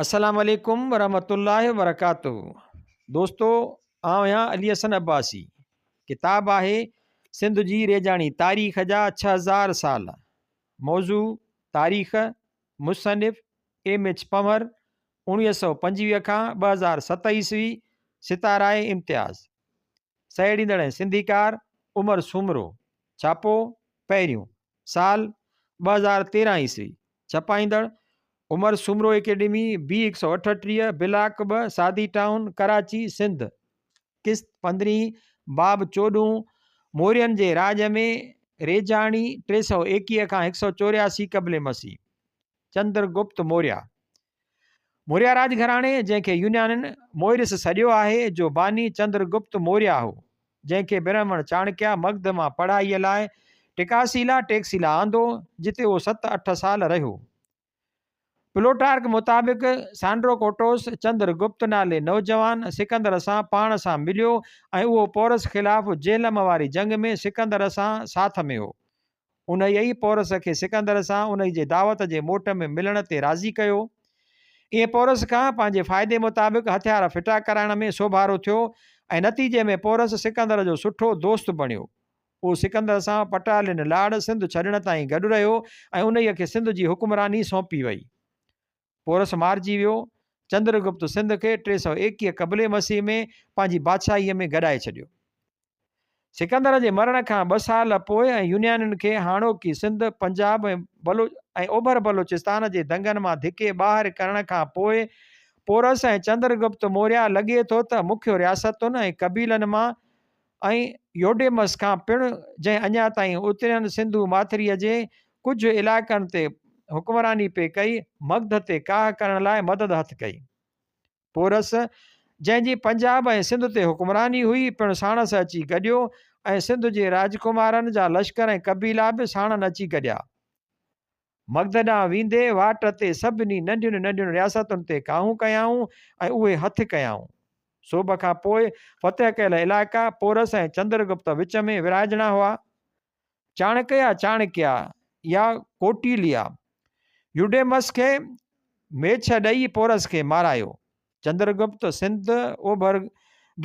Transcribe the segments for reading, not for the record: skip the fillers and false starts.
السلام عليڪم ورحمة الله وبرڪاته دوستو آئون آهيان علي حسن عباسي ڪتاب آهي سنڌ جي ريجاڻي تاريخ جا 6000 سال موضوع تاريخ مصنف ايم ايڇ پنهور 1925 کان 2007 عيسوي ستارائي امتياز سهيڙيندڙ ۽ سنڌيڪار عمر سومرو ڇاپو پهريون سال 2013 عيسوي ڇپائيندڙ، عمر سومرو اڪيڊمي، بي 138، بلاڪ ٻه، سعدي ٽائون، ڪراچي، سنڌ. قسط پندرهين، باب چوڏهون، مورين جي راڄ ۾ ريجاڻي، 321 کان 184 قبل مسيح. چندر گپت موريا. موريا راڄ گهراڻي، جنهن کي يونانين موئرس سڏيو آهي، جو باني چندر گپت موريا هو، جنهن کي برهمڻ چاڻڪيا مگڌ مان پڙهائيء لاء ٽڪاسيلا، Taxila، آندو، جتي اهو ست اٺ سال رهيو. پلوٽارڪ مطابق سانڊروڪوٽوس چندر گپت نالي نوجوان سڪندر سان پاڻ سان مليو ۽ اهو پورس خلاف جهلم واري جنگ ۾ سڪندر سان ساٿ ۾ هو. انهيء ئي پورس کي سڪندر سان انهيء جي دعوت جي موٽ ۾ ملڻ تي راضي ڪيو. ائين پورس کان پنهنجي فائدي مطابق هٿيار ڦٽا ڪرائڻ ۾ سوڀارو ٿيو ۽ نتيجي ۾ پورس سڪندر جو سٺو دوست بڻيو. اهو سڪندر سان پٽالين لاڙ سنڌ ڇڏڻ تائين گڏ رهيو ۽ انهيء کي سنڌ جي حڪمراني سونپي وئي. پورس مارجي ويو. چندر گپت سنڌ کي 321 قبل مسيح ۾ پنهنجي بادشاهيء ۾ گڏائي ڇڏيو. سڪندر جي مرڻ کان ٻه سال پوء ۽ يونانين کي هاڻوڪي سنڌ، پنجاب ۽ ۽ اوڀر بلوچستان جي دنگن مان ڌڪي ٻاهر ڪرڻ کان پوء پورس ۽ چندر گپت موريا لڳي ٿو ته مکيو رياستن ۽ قبيلن مان ۽ يوڊيمس کان پڻ جنهن اڃا تائين اترين سنڌو ماٿريء جي ڪجهه علائقن تي حڪمراني پئي ڪئي، مگڌ تي ڪاهه ڪرڻ لاء مدد هٿ ڪئي. پورس، جنهن جي پنجاب ۽ سنڌ تي حڪمراني هئي، پڻ ساڻس اچي گڏيو ۽ سنڌ جي راجڪمارن جا لشڪر ۽ قبيلا به ساڻن اچي گڏيا. مگڌ ڏانهن ويندي واٽ تي سڀني ننڍين ننڍين رياستن تي ڪاهون ڪيائون ۽ اهي هٿ ڪيائون. سوڀ کان پوء فتح ڪيل علائقا پورس ۽ چندر گپت وچ ۾ ورهائجڻا هئا. چاڻڪيا چاڻڪيا يا ڪوٽيليا يوڊيمس کي ميڇ ڏئي پورس کي مارايو. چندر گپت سنڌ، اوڀر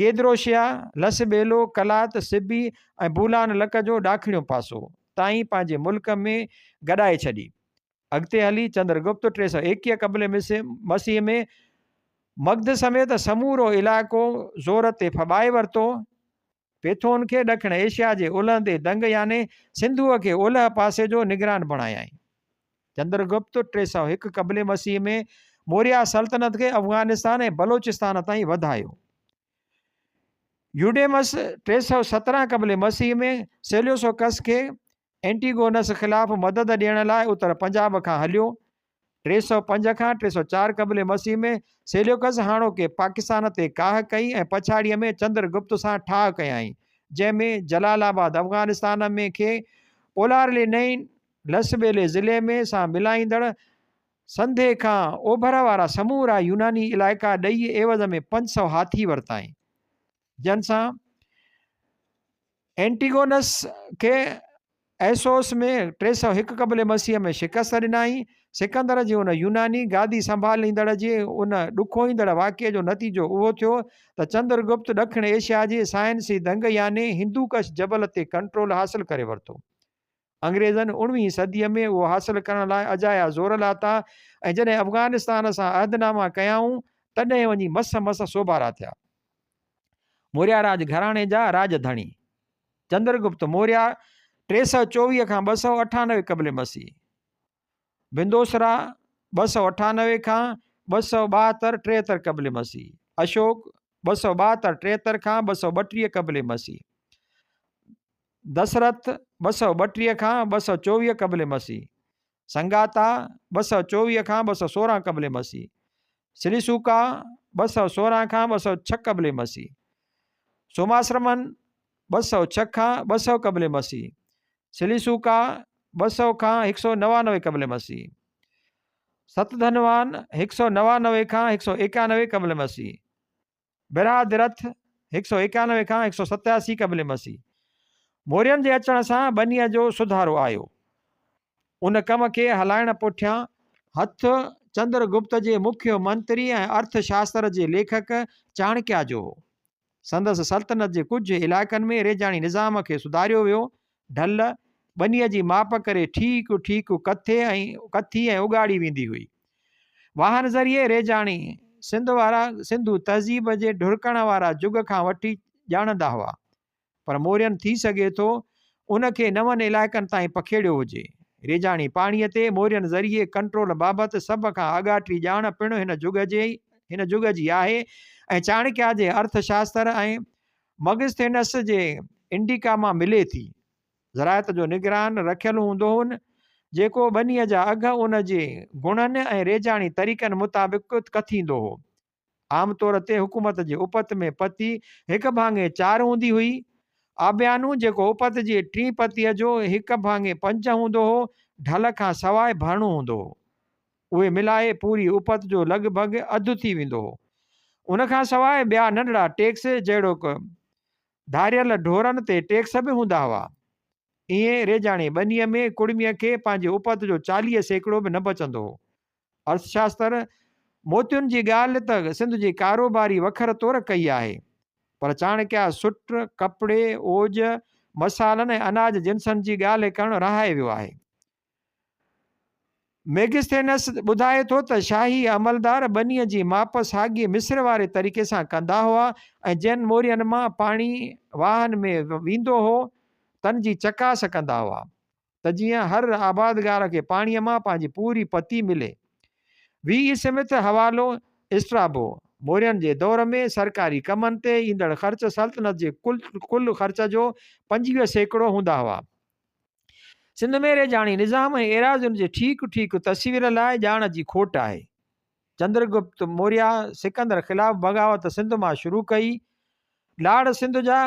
گيدروشيا، لس ٻيلو، قلات، سبي ۽ بولان لڪ جو ڏاکڻيون پاسو، تائين پنهنجي ملڪ ۾ گڏائي ڇڏي. اڳتي هلي چندر گپت 321 قبل مسيح ۾ مگڌ سميت سمورو علائقو زور تي ڦٻائي ورتو. پيٿون کي ڏکڻ ايشيا جي اولهندي دنگ يعني سنڌوء کي اولهه پاسي جو نگران بڻايائين. چندر گپت 301 قبل مسيح ۾ موريا سلطنت کي افغانستان ۽ بلوچستان تائين وڌايو. يوڊيمس 317 قبل مسيح ۾ سيليوسوڪس کي اينٽيگونس خلاف مدد ڏيڻ لاء اتر پنجاب کان هليو. 305 کان 304 قبل مسيح ۾ سيليوڪس هاڻوڪي پاڪستان تي ڪاهه ڪئي ۽ پڇاڙيء ۾ چندر گپت سان ٺاهه ڪيائين، جنهن ۾ جلال آباد افغانستان ۾ کي پولارلي نئين لسٻيلي ضلعي ۾ سان ملائيندڙ سنڌي کان اوڀر وارا سمورا يوناني علائقا ڏئي عيوض ۾ 500 هاٿي ورتائين، جن سان اينٽيگونس کي ايسوس ۾ 301 قبل مسيح ۾ شڪست ڏنائين. سڪندر جي ان يوناني گادي سنڀاليندڙ جي ان ڏکوئيندڙ واقعي جو نتيجو اهو ٿيو ته چندر گپت ڏکڻ ايشيا جي سائنسي دنگ يعني هندوڪش جبل تي ڪنٽرول حاصل ڪري ورتو. انگريزن اڻويهين صديء ۾ اهو حاصل ڪرڻ لاء اجايا زور لاتا ۽ جڏهن افغانستان سان عهدناما ڪيائون تڏهن وڃي مس مس سوڀارا ٿيا. موريا راڄ گهراڻي جا راڄ ڌڻي، چندر گپت موريا، 324 کان 298 قبل مسيح، بندوسرا، 298 کان 272 73 قبل مسيح، اشوڪ، 272 73 کان 232 قبل مسيح، دسرٿ، 232 کان 224 قبل مسيح، سنگاتا، 224 کان 216 قبل مسيح، سليسوڪا، 216 کان 206 قبل مسيح، سوماسرمن، 206 کان 200 قبل مسيح، سليسوڪا، 200 کان 199 قبل مسيح، ستڌنوان، 199 کان 191 قبل مسيح، برهادرٿ، 191 کان 187 قبل مسيح، مورين جي اچڻ سان ٻنيء جو سڌارو آيو. ان ڪم کي هلائڻ پٺيان هٿ چندر گپت جي مکيه منتري ۽ ارٿ شاستر جي ليکڪ چاڻڪيا جو هو. سندس سلطنت جي ڪجهه علائقن ۾ ريجاڻي نظام کي سڌاريو ويو. ڍل، ٻنيء جي ماپ ڪري ٺيڪ ٺيڪ ڪٿي ۽ ڪٿي ۽ اڳاڙي ويندي هئي. واهن ذريعي ريجاڻي سنڌ وارا سنڌو تهذيب جي ڍرڪڻ وارا جڳ کان وٺي ڄاڻندا هئا. پر مورين ٿي سگهي ٿو ان کي نون علائقن تائين پکيڙيو هجي. ريجاڻي پاڻيء تي مورين ذريعي ڪنٽرول بابت سڀ کان آڳاٽي ڄاڻ پڻ هن جڳ جي هن جڳ جي آهي ۽ چاڻڪيا جي ارٿ شاستر ۽ مگسٿينس جي انڊيڪا مان ملي ٿي. زراعت جو نگران رکيل هوندو هن، جيڪو ٻنيء جا اگهه ان جي گڻن ۽ ريجاڻي طريقن مطابق ڪٿيندو هو. عام طور تي حڪومت جي اپت ۾ پتي هڪ ڀاڱي چار هوندي هئي. آبيانو جيڪو اپت جي ٽين پتيء جو هڪ ڀاڱي پنج هوندو هو، ڍل کان سواء ڀرڻو هوندو هو. اهي ملائي پوري اپت جو لڳ ڀڳ اڌ ٿي ويندو هو. ان کان سواء ٻيا ننڍڙا ٽيڪس جهڙوڪ ڌاريل ڍورن تي ٽيڪس به هوندا هئا. ائين ريجاڻي ٻنيء ۾ ڪڙميء کي پنهنجي اپت جو 40% به نه بچندو هو. ارٿ شاستر موتين جي ڳالهه ته سنڌ جي ڪاروباري وکر طور ڪئي آهي، پر چاڻڪيا سٽ، ڪپڙي، اوڄ، مصالحن ۽ اناج جنسن جي ڳالهه ڪرڻ رهائي ويو آهي. ميگسٿينس ٻڌائي ٿو ته شاهي عملدار ٻنيء جي ماپ ساڳئي مصر واري طريقي سان ڪندا هئا ۽ جن مورين مان پاڻي واهن ۾ ويندو هو، تن جي چڪاس ڪندا هئا. ته جيئن هر آبادگار کي پاڻيء مان پنهنجي پوري پتي ملي. وي اي سمٿ حوالو، اسٽرابو، مورين جي دور ۾ سرڪاري ڪمن تي ايندڙ خرچ سلطنت جي ڪل خرچ جو 25% هوندا هئا. سنڌ ۾ ريجاڻي نظام ۽ ايراضين جي ٺيڪ ٺيڪ تصوير لاء ڄاڻ جي کوٽ آهي. چندرگپت موريا سڪندر خلاف بغاوت سنڌ مان شروع ڪئي. لاڙ سنڌ جا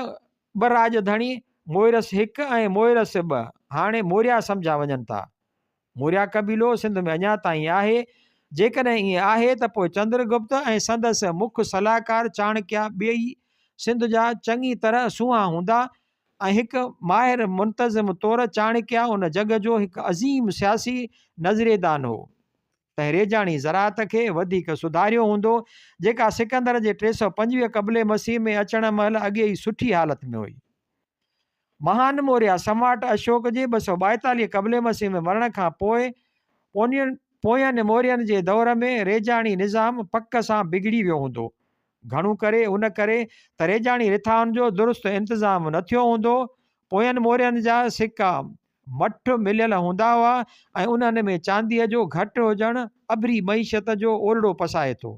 ٻه راڄ ڌڻي موئرس هڪ ۽ موئرس ٻه هاڻي موريا سمجهيا وڃن ٿا. موريا قبيلو سنڌ ۾ اڃا تائين آهي. جيڪڏهن ائين آهي ته پوء چندرگپت ۽ سندس مک صلاحڪار چاڻڪيا ٻئي سنڌ جا چڱي طرح سونهان هوندا ۽ هڪ ماهر منتظم طور چاڻڪيا ان جڳ جو هڪ عظيم سياسي نظريدان هو. تنهن ريجاڻي زراعت کي وڌيڪ سڌاريو هوندو، جيڪا سڪندر جي 325 قبل مسيح ۾ اچڻ مهل اڳي ئي سٺي حالت ۾ هئي. مهان موريا سمراٽ اشوڪ جي 242 قبل مسيح ۾ مرڻ کان پوء پوين مورين جي دور ۾ ريجاڻي نظام پڪ سان بگڙي ويو هوندو. گهڻو ڪري ان ڪري ته ريجاڻي رٿائن جو درست انتظام نه ٿيو هوندو. پوين مورين جا سڪا مٺ مليل هوندا هئا ۽ انهن ۾ چانديء جو گهٽ هجڻ اڀري معيشت جو اولڙو پسائي ٿو.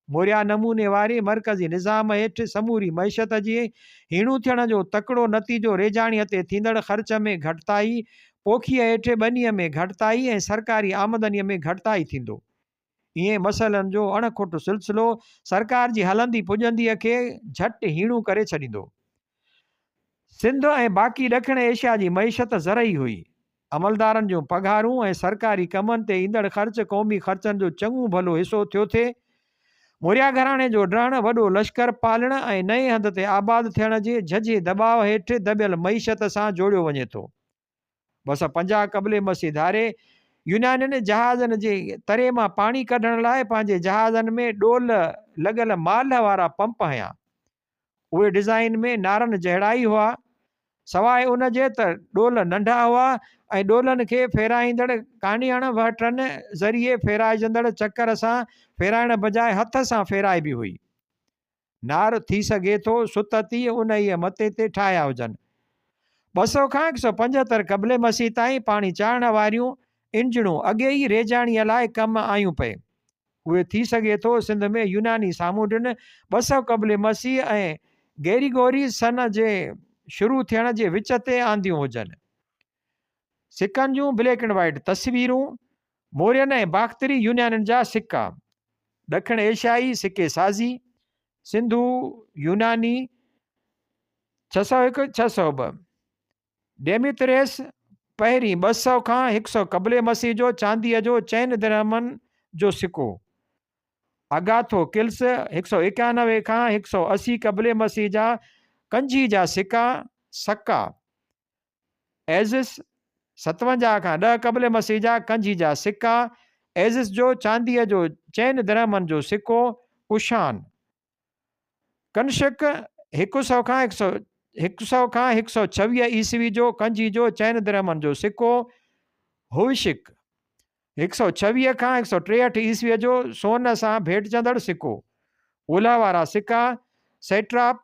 موريا نموني واري مرڪزي نظام هيٺ سموري معيشت جي هيڻو ٿيڻ جو تڪڙو نتيجو ريجاڻيء تي ٿيندڙ خرچ ۾ گهٽتائي، پوکيء هيٺ ٻنيء ۾ گهٽتائي ۽ سرڪاري آمدنيء ۾ گهٽتائي ٿيندو. ائين مسئلن جو اڻ کٽ سلسلو سرڪار جي هلندي پڄنديء کي جهٽ هيڻو ڪري ڇڏيندو. سنڌ ۽ باقي ڏکڻ ايشيا جي معيشت زرعي هئي. عملدارن جون پگهارون ۽ سرڪاري ڪمن تي ايندڙ خرچ قومي خرچن جو چڱو ڀلو حصو ٿيو ٿي. موريا گهراڻي جو ڊهڻ، وڏو لشڪر پالڻ ۽ نئين هنڌ تي آباد ٿيڻ جي جهجهي دٻاء هيٺ دٻيل معيشت سان جوڙيو وڃي ٿو. 250 قبل مسيح ڌاري يونانين جهازن جي تري مان پاڻي ڪڍڻ لاء پنهنجي جهازن ۾ ڏول لڳل مالهه وارا پمپ هنيا. اهي ڊزائين ۾ نارن جهڙا ئي هئا، سواء ان جي ته ڏول ننڍا هئا ۽ ڏولن کي ڦيرائيندڙ ڪانيڻ وهٽن ذريعي ڦيرائجندڙ چڪر سان ڦيرائڻ بجاء هٿ سان ڦيرائبي هئي. نار، ٿي سگهي ٿو ستت ئي انهيء متي تي ٺاهيا هجن. 200 کان 175 قبل مسيح تائين پاڻي چاڙهڻ واريون انجڻون اڳي ئي ريجاڻيء لاء ڪم آيون پئي. اهي ٿي سگهي ٿو سنڌ ۾ يوناني سامونڊين 200 قبل مسيح ۽ گريگوري سن جي شروع ٿيڻ جي وچ تي آنديون هجن. سڪن جون بليڪ اينڊ وائيٽ تصويرون، مورين ۽ باختري يونانين جا سڪا، ڏکڻ ايشيائي سڪي سازي، سنڌو يوناني 601، 602. ڊيميتريس پهرين 200 کان 100 قبل مسيح جو چانديء جو چئن درهمن جو سڪو. اگاٿو ڪلس 191 کان 180 قبل مسيح جا ڪنجهي جا سڪا، سڪا. ايزس 57 کان 10 قبل مسيح جا ڪنجهي جا سڪا. ايزس جو چانديء جو چئن درهمن جو سڪو، ڪشان. ڪنشڪ، هڪ سئو کان هڪ سئو هڪ سئو کان هڪ سئو ڇويهه عيسوي جو ڪنجي جو چئن درهمن جو سڪو، هوشڪ، هڪ سئو ڇويهه کان هڪ سئو ٽيهٺ عيسويء جو سون سان ڀيٽجندڙ سڪو، اولهه وارا سڪا، سيٽراپ،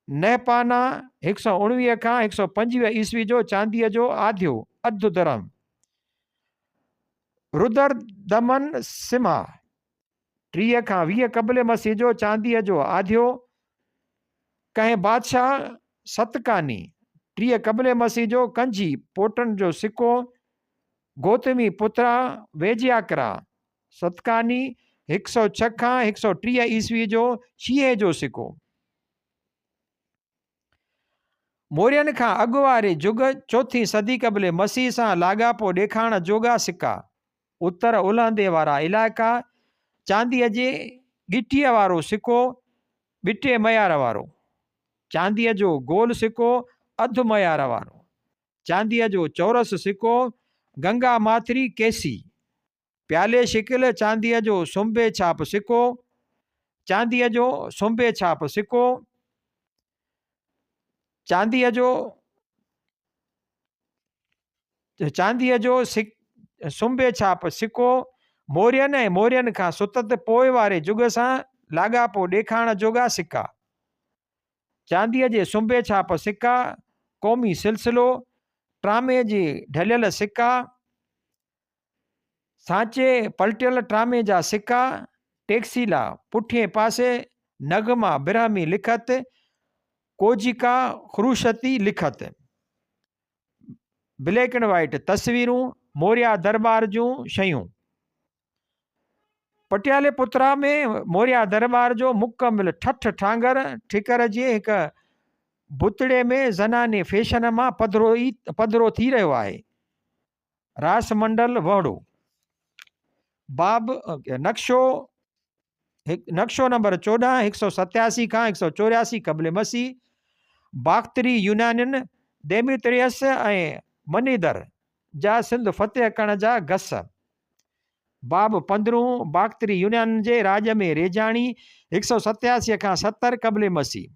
نهپانا، هڪ سئو اڻويهه کان هڪ سئو پنجويهه عيسوي جو چانديء جو آڌيو، اڌ درهم، ردردمن سمها، 30 کان 20 قبل مسيح جو چانديء جو آڌيو، ڪنهن بادشاهه ستڪاني، 30 قبل مسيح جو ڪنجهي پوٽن جو سڪو، گوتمي پترا ويجياڪرا، ستڪاني، 106 کان 130 عيسوي جو شيهي جو سڪو. مورين کان اڳ واري جڳ، چوٿين صدي قبل مسيح سان لاڳاپو ڏيکارڻ جوڳا سڪا. اتر الهندي وارا علائقا، چانديء جي ڳٽيء وارو سڪو، ٻٽي معيار وارو. چانديء جو گول سڪو، اڌ معيار وارو. چانديء جو چورس سڪو، گنگا ماٿري ڪيسي. پيالي شڪل چانديء جو سنبي ڇاپ سڪو، چانديء جو سنبي ڇاپ سڪو، چانديء جو چانديء جو سنبي ڇاپ سڪو، مورين ۽ مورين کان ستت پوء واري جڳ سان لاڳاپو ڏيکارڻ جوڳا سڪا. چانديء جي سنبي ڇاپ سڪا، قومي سلسلو، ٽرامي جي ڍليل سڪا، سانچي پلٽيل ٽرامي جا سڪا، ٽيڪسيلا، پٺئين پاسي نغمه برهمي لکت، ڪوجيڪا خروشتي لکت. بليڪ اينڊ وائيٽ تصويرون، موريا درٻار جون شيون. پٽيالي پترا ۾ موريا درٻار جو مڪمل ٺٺ ٺانگر ٺڪر جي هڪ بتڙي ۾ زناني فيشن مان پڌرو ئي پڌرو ٿي رهيو آهي. راس منڊل وهڙو. باب نقشو نقشو نمبر 14 187 کان 184 قبل مسيح باختري يونانين ديميتريس ۽ منيدر جا سنڌ فتح ڪرڻ جا گس. باب پندرهون باختري يونانين جي راڄ ۾ ريجاڻي 187 کان 70 قبل مسيح.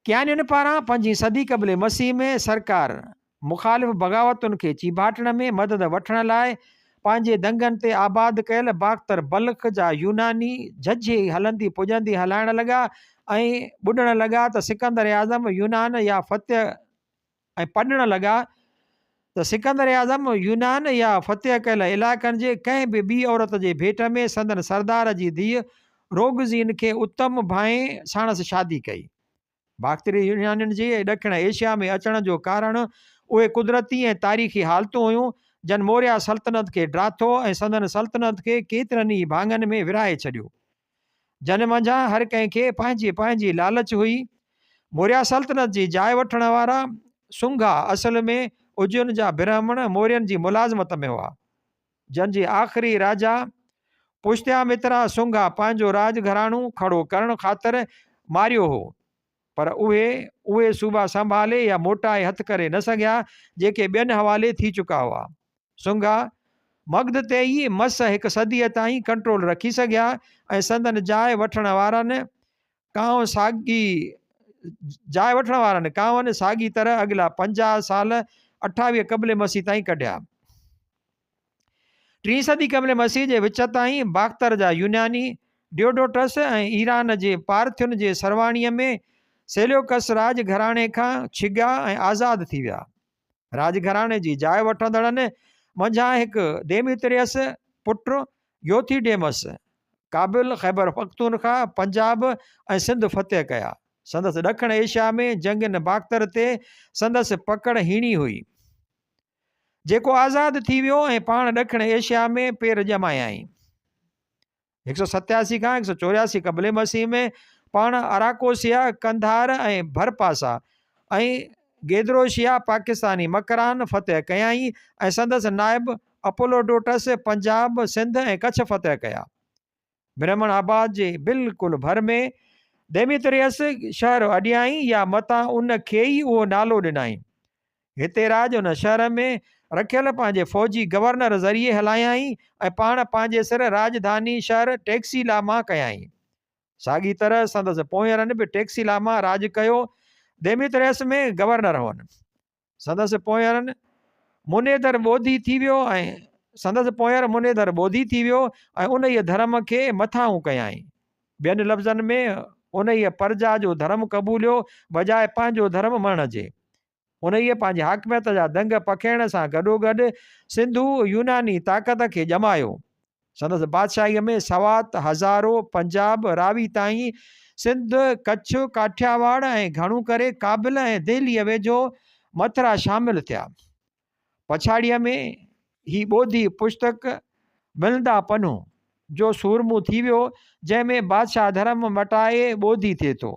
ڪيانين پاران پنجين صدي قبل مسيح ۾ سرڪار مخالف بغاوتن کي چيڀاٽڻ ۾ مدد وٺڻ لاء پنهنجي دنگن تي آباد ڪيل باختر بلخ جا يوناني جهجهي هلندي پڄندي هلائڻ لڳا ۽ ٻڏڻ لڳا ته سڪندر اعظم يونان يا فتح ۽ پڏڻ لڳا ته سڪندر اعظم يونان يا فتح ڪيل علائقن جي ڪنهن به ٻي عورت جي ڀيٽ ۾ سندن سردار جي ڌيء روگزين کي اتم ڀانئي ساڻس شادي ڪئي. باختري يونانين جي ڏکڻ ايشيا ۾ اچڻ جو ڪارڻ اهي قدرتي ۽ تاريخي حالتون هيون، جن موريا سلطنت کي ڊاٿو ۽ سندن سلطنت کي ڪيترن ئي ڀاڱن ۾ ورهائي ڇڏيو. جن منجهان هر ڪنهن کي پنهنجي پنهنجي لالچ هئي. موريا سلطنت جي جاء وٺڻ وارا سنگها اصل ۾ اجين جا برهمڻ مورين جي ملازمت ۾ هئا، جن جي آخري راجا پشتيامترا سنگها پنهنجو راڄ گهراڻو کڙو ڪرڻ خاطر ماريو هو. پر اهي اهي صوبا سنڀالي يا موٽائي هٿ ڪري نه سگهيا، جيڪي ٻين حوالي ٿي چڪا هئا. سنگها، مگڌ تي ئي مس هڪ صديء تائين ڪنٽرول رکي سگهيا ۽ سندن جاء وٺڻ وارن ڪانء ساڳي جاء وٺڻ وارن ڪانون ساڳي طرح اڳلا 50 سال 28 قبل مسيح تائين ڪڍيا. ٽين صدي قبل مسيح جي وچ تائين باختر جا يوناني ڊيوڊوٽس ۽ ايران جي پارٿين جي سرواڻيء ۾ سيليوڪس راڄ گهراڻي کان ڇڳا ۽ آزاد ٿي ويا. راڄ گهراڻي جي جاء وٺندڙن منجهان هڪ ديميتريس پٽ يوٿيڊيمس ڪابل، خيبر پختونخوا، پنجاب ۽ سنڌ فتح ڪيا. سندس ڏکڻ ايشيا ۾ جنگين باختر تي سندس پڪڙ هيڻي هئي. جيڪو آزاد ٿي ويو ۽ پاڻ ڏکڻ ايشيا ۾ پير ڄمايائين. 187 کان 184 قبل مسيح ۾ پاڻ اراڪوسيا، قنڌار ۽ ڀرپاسا ۽ گيدروشيا، پاڪستاني مڪران، فتح ڪيائين ۽ سندس نائب اپولوڊوٽس پنجاب، سنڌ ۽ ڪڇ فتح ڪيا. برهمڻ آباد جي بلڪل ڀر ۾ ديميتريس شهر اڏيائين يا متان ان کي ئي اهو نالو ڏنائين. هتي راڄ ان شهر ۾ رکيل پنهنجي فوجي گورنر ذريعي هلايائين ۽ پاڻ پنهنجي سر راڄڌاني شهر ٽيڪسيلا مان ڪيائين. ساڳي طرح سندس پوئينرن به ٽيڪسيلا مان راڄ ڪيو. ديميتريس ۾ گورنر هئن. سندس پوئينرن منيڌر ٻوڌي ٿي ويو ۽ سندس پوئينر منيڌر ٻوڌي ٿي ويو ۽ انهيء ڌرم کي مٿانهون ڪيائين. ٻين لفظن ۾ انهيء پرجا جو ڌرم قبوليو بجاء پنهنجو ڌرم مڙهڻ جي. انهيء پنهنجي حاڪميت جا دنگ پکيڙڻ سان گڏوگڏ سنڌو يوناني طاقت کي ڄمايو. سندس بادشاهيء ۾ سوات، هزارو، پنجاب، راوي تائين، سنڌ، ڪڇ، ڪاٺياواڙ ۽ گهڻو ڪري ڪابل ۽ دهليء ويجهو مٿرا شامل ٿيا. پڇاڙيء ۾ هي ٻوڌي پشتڪ ملندا پنهون جو سورمو ٿي ويو، جنهن ۾ بادشاهه ڌرم مٽائي ٻوڌي ٿئي ٿو.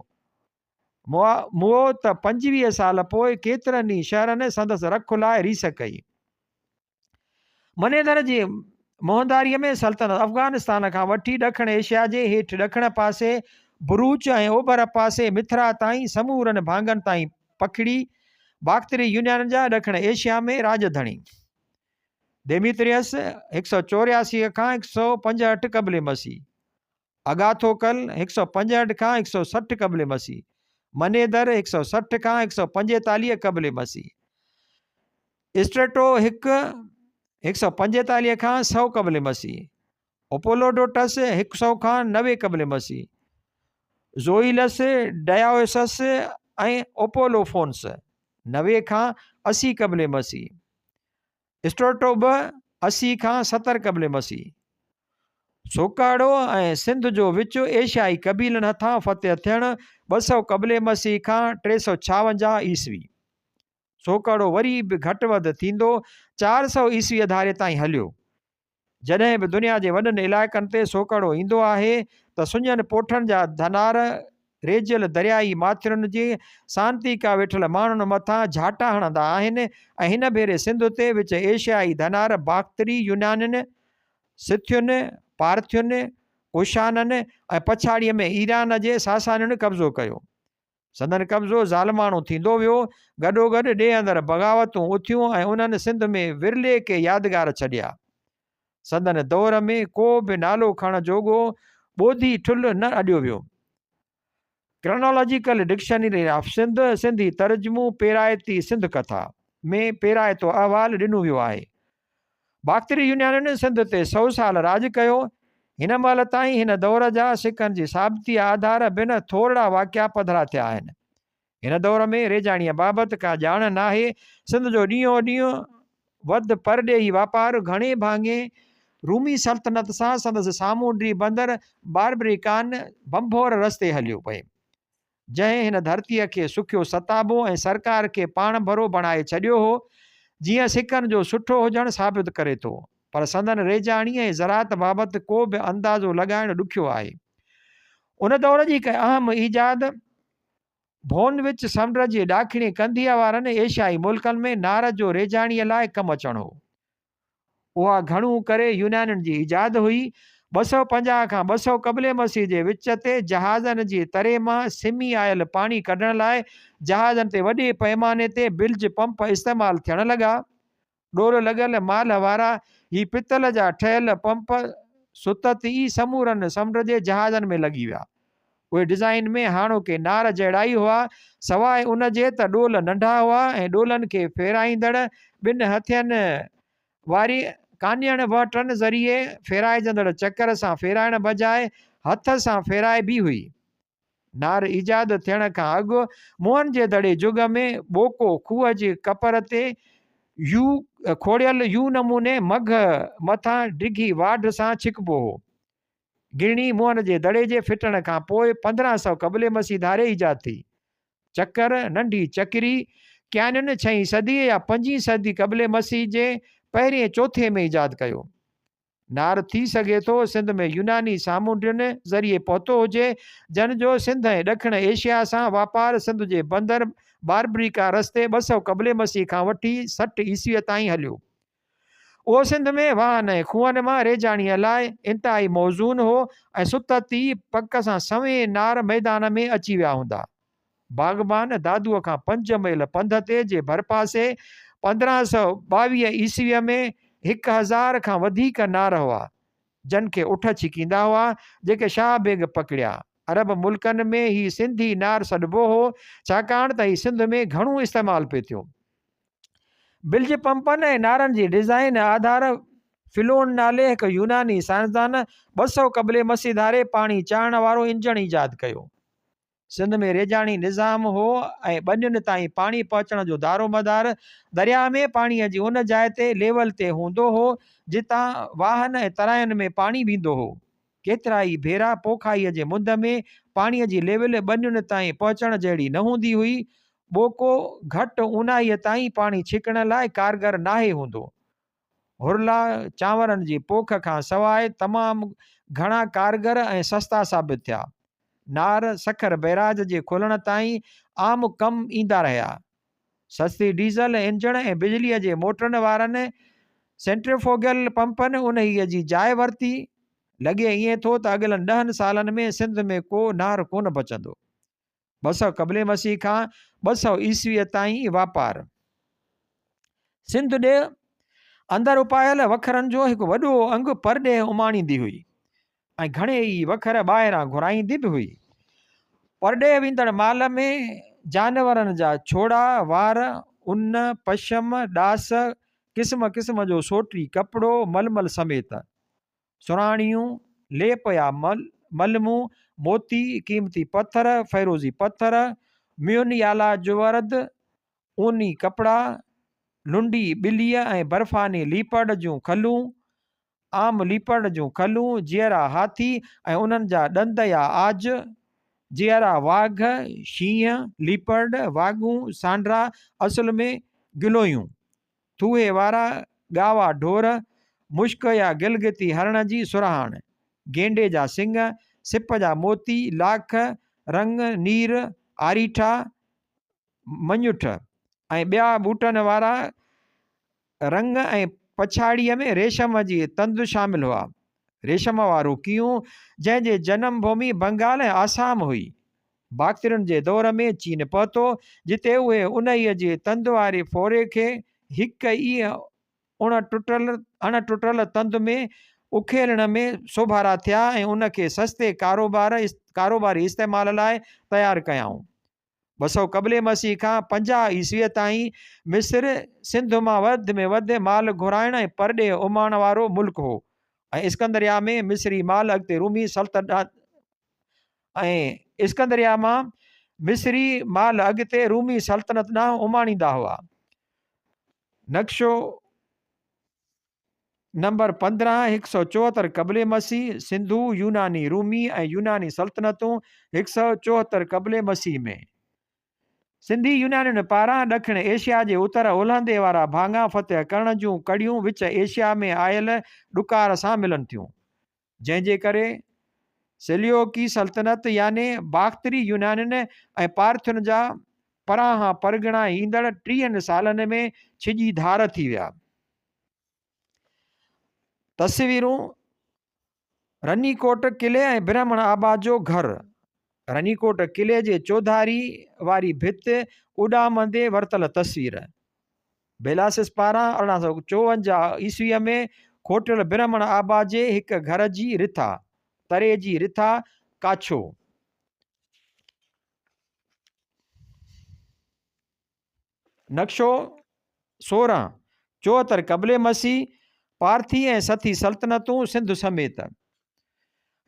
مئو ته 25 سال پوء ڪيترن ئي شهرن سندس رک لاء ريس ڪئي. منيڌر جي منهنداريء ۾ سلطنت افغانستان کان وٺي ڏکڻ ايشيا جي هيٺ ڏکڻ پاسي بروچ ۽ اوڀر پاسي مٿرا تائين سمورن ڀاڱن تائين پکڙي. باختري يونانين جا ڏکڻ ايشيا ۾ راڄ ڌڻي. ديميتريس 184 کان 165 قبل مسيح. اگاٿوڪل، 165 کان 160 قبل مسيح، منيدر، 160 کان 145 قبل مسيح، اسٽريٽو هڪ، 145 کان 100 قبل مسيح، اپولوڊوٽس، 100 کان 90 قبل مسيح، زوئيلس، ڊياوسس ۽ اپولوفونس، 90 کان 80 قبل مسيح، اسٽريٽو ٻه، 80 کان 70 قبل مسيح. سوڪهڙو ۽ سنڌ جو وچ ايشيائي قبيلن هٿان فتح ٿيڻ 200 قبل مسيح کان 356 عيسوي. سوڪهڙو وري به گهٽ وڌ ٿيندو 400 عيسويء ڌاري تائين هليو. جڏهن به دنيا جي وڏن علائقن تي سوڪهڙو ايندو آهي ته سڃن پوٺن جا ڌنار ريجيل دريائي ماٿرين جي سانتيڪا ويٺل ماڻهن مٿان جهاٽا هڻندا آهن ۽ هن ڀيري سنڌ تي وچ ايشيائي ڌنار باختري يونانين، سٿين، پارٿين، ڪشانن ۽ پڇاڙيء ۾ ايران جي ساسانين قبضو ڪيو. سندن قبضو ظالماڻو ٿيندو ويو. گڏوگڏ ڏيهه اندر بغاوتون اٿيون ۽ انهن سنڌ ۾ ورلي ڪي يادگار ڇڏيا. سندن دور ۾ ڪو به نالو کڻڻ جوڳو ٻوڌي ٺلهه نه اڏيو ويو. Chronological dictionary of Sindh, Sindhi ترجمو، پيرائتي سنڌ ڪٿا، ۾ پيرائتو احوال ڏنو ويو آهي. باختري يونانين سنڌ تي سئو سال راڄ ڪيو. هن مهل تائين هن دور جا سڪن جي ثابتيء آڌار بنهه ٿورڙا واقعا پڌرا ٿيا آهن. هن دور ۾ ريجاڻيء بابت ڪا ڄاڻ ناهي. سنڌ جو ڏينهون ڏينهن وڌ پرڏيهي واپار گهڻي ڀاڱي رومي سلطنت سان سندس سامونڊي بندر باربريڪان ڀنڀور رستي هليو پئي، جنهن هن ڌرتيء کي سکيو ستابو ۽ سرڪار کي پاڻڀرو بڻائي ڇڏيو هو، جيئن سڪن جو سٺو هجڻ ثابت ڪري ٿو، پر سندن ريجاڻي ۽ زراعت بابت ڪو به اندازو لڳائڻ ڏکيو آهي. ان دور جي هڪ اهم ايجاد ڀون وچ سمنڊ جي ڏاکڻي ڪنڌيء وارن ايشيائي ملڪن ۾ نار جو ريجاڻيء لاء ڪم اچڻ هو. اها گهڻو ڪري يونانين جي ايجاد هئي. 250 کان 200 قبل مسيح جي وچ تي جهازن جي تري مان سمي آيل پاڻي ڪڍڻ لاء جهازن تي وڏي پئماني تي بلج پمپ استعمال ٿيڻ لڳا. ڏور لڳل مالهه وارا هي پتل جا ٺهيل پمپ ستت ئي سمورن سمنڊ جي جهازن ۾ لڳي ويا. اهي ڊزائين ۾ هاڻوڪي نار جهڙا ئي هئا، سواء ان جي ته ڏول ننڍا هئا ۽ ڏولن کي ڦيرائيندڙ ٻن هٿين واري ڪانيڻ وهٽن ذريعي ڦيرائجندڙ چڪر سان ڦيرائڻ بجاء هٿ سان ڦيرائبي هئي. نار ايجاد ٿيڻ کان اڳ موهن جي دڙي جڳ ۾ ٻوڪو کوهه جي ڪپر تي يو کوڙيل يو نموني مگهه مٿان ڊگهي واڍ سان ڇڪبو هو. گرڻي موهن جي دڙي جي ڦٽڻ کان پوء 1500 قبل مسيح ڌاري ايجاد ٿي. چڪر، ننڍي چڪري، ڪيانين ڇهين صديء يا پنجين صدي قبل مسيح جي پهرين چوٿين ۾ ايجاد ڪيو. نار ٿي سگهي ٿو سنڌ ۾ يوناني سامونڊين ذريعي پهتو هجي، جن جو سنڌ ۽ ڏکڻ ايشيا سان واپار سنڌ جي بندر باربريڪا رستي 200 قبل مسيح کان وٺي 60 عيسويء تائين هليو. اهو سنڌ ۾ واهن ۽ کوهن مان ريجاڻيء لاء انتهائي موزون هو ۽ ستت ئي پڪ سان سوين نار ميدان ۾ اچي ويا هوندا. باغبان دادوء کان پنج ميل پنڌ تي جي ڀرپاسي 1522 عيسويء ۾ 1000 کان وڌيڪ نار هئا، جن کي اٺ ڇڪيندا هئا، جيڪي شاهه بيگ پڪڙيا. عرب ملڪن ۾ هي سنڌي نار سڏبو هو، ڇاڪاڻ ته هي سنڌ ۾ گهڻو استعمال پئي ٿيو. بلج پمپن ۽ نارن جي ڊزائين آڌار فلون نالي هڪ يوناني سائنسدان 200 قبل مسيح ڌاري پاڻي چاڙهڻ وارو انجڻ ايجاد ڪيو. سنڌ ۾ ريجاڻي نظام هو ۽ ٻنين تائين پاڻي پهچڻ جو دارومدار درياهه ۾ پاڻي جي ان جاء تي ليول تي هوندو هو جتان واهن ۽ تراين ۾ پاڻي ويندو هو. ڪيترائي ڀيرا پوکائيء جي مند ۾ پاڻيء جي ليول ٻنين تائين پهچڻ جهڙي نه هوندي هئي. ٻوڪو گهٽ اونهائيء تائين پاڻي ڇڪڻ لاء ڪارگر ناهي هوندو. هرلا چانورن جي پوک کان سواء تمام گهڻا ڪارگر ۽ سستا ثابت ٿيا. نار سکر بئراج جي کلڻ تائين عام ڪم ايندا رهيا. سستي ڊيزل انجڻ ۽ بجليء جي موٽرن وارن سينٽريفوگل پمپن انهيء جي جاء ورتي. لڳي ائين ٿو ته اڳلن ڏهن سالن ۾ سنڌ ۾ ڪو نار ڪونه بچندو. 200 قبل مسيح کان 200 عيسويء تائين واپار. سنڌ ڏيهه اندر اپايل وکرن جو هڪ وڏو انگ پرڏيهه اماڻيندي هئي. ۽ گهڻي ئي وکر ٻاهران گهرائيندي به هئي. پرڏيهه ويندڙ مال ۾ جانورن جا ڇوڙا، وار، ان، پشم، ڏاس، قسم قسم جو سوٽي ڪپڙو، ململ سميت، سرهاڻيون، ليپ يا ملمون، موتي، قيمتي پٿر، فيروزي پٿر، ميون يا لاجورد، اوني ڪپڙا، لنڊي ٻليء ۽ برفاني ليپرڊ جون کلون، عام ليپرڊ جون کلون، جيئرا هاٿي ۽ انهن جا ڏند يا عاج، جيئرا واگهه، شينهن، ليپرڊ، واڳون، سانڊرا، اصل ۾ گلويون، ٿوهي وارا ڳاوا ڍور، مشڪ يا گلگتي هرڻ جي سرهاڻ، گينڊي جا سڱ، سپ جا موتي، لاک، رڱ، نير، آريٺا، مڃٺ ۽ ٻيا ٻوٽن وارا رڱ ۽ پڇاڙيء ۾ ريشم جي تند شامل هئا. ريشم وارو ڪينئون، جنهن جي جنم ڀومي بنگال ۽ آسام هئي، باخترين جي دور ۾ چين پهتو، جتي اهي انهيء جي تند واري ڦوري کي هڪ ئي اڻ ٽٽل تند ۾ اکيڙڻ ۾ سوڀارا ٿيا ۽ ان کي سستي ڪاروباري استعمال لاء تيار ڪيائون. 200 قبل مسيح کان 50 عيسويء تائين مصر سنڌ مان وڌ ۾ وڌ مال گهرائڻ ۽ پرڏيهه اماڻڻ وارو ملڪ هو ۽ اسڪندريا ۾ مصري مال اڳتي رومي سلطنت ۽ اسڪندريا مان مصري مال اڳتي رومي سلطنت ڏانهن اماڻيندا هئا. نقشو. نمبر 15، 174 قبل مسيح، سنڌو، يوناني رومي ۽ يوناني سلطنتون 174 قبل مسيح ۾. سنڌي يونانين پاران ڏکڻ ايشيا جي اتر اولهندي وارا ڀاڱا فتح ڪرڻ جون ڪڙيون وچ ايشيا ۾ آيل ڏڪار سان ملن ٿيون، جنهن جي ڪري سيليوڪي سلطنت يعني باختري يونانين ۽ پارٿين جا پرانهان پرڳڻا ايندڙ ٽيهن سالن ۾ ڇڄي ڌار ٿي ويا. تصويرون، رني ڪوٽ قلعي ۽ برهمڻ آباد جو گهر. رني ڪوٽ قلعي جي چوڌاري واري ڀت اڏامندي ورتل تصوير. بيلاسس پاران 1854 عيسويء ۾ کوٽيل برهمڻ آباد جي هڪ گهر جي رٿا، تري جي رٿا، ڪاڇو. نقشو 16، 74 قبل مسيح، پارٿي ۽ سٿي سلطنتون سنڌ سميت.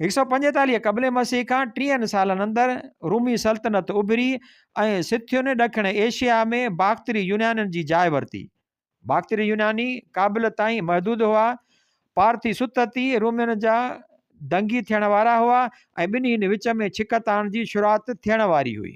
145 قبل مسيح کان ٽيهن سالن اندر رومي سلطنت اڀري ۽ سٿين ڏکڻ ايشيا ۾ باختري يونانين جي جاء ورتي. باختري يوناني ڪابل تائين محدود هئا. پارٿي ستت ئي رومين جا دنگي ٿيڻ وارا هئا ۽ ٻنهين وچ ۾ ڇڪتاڻ جي شروعات ٿيڻ واري هئي.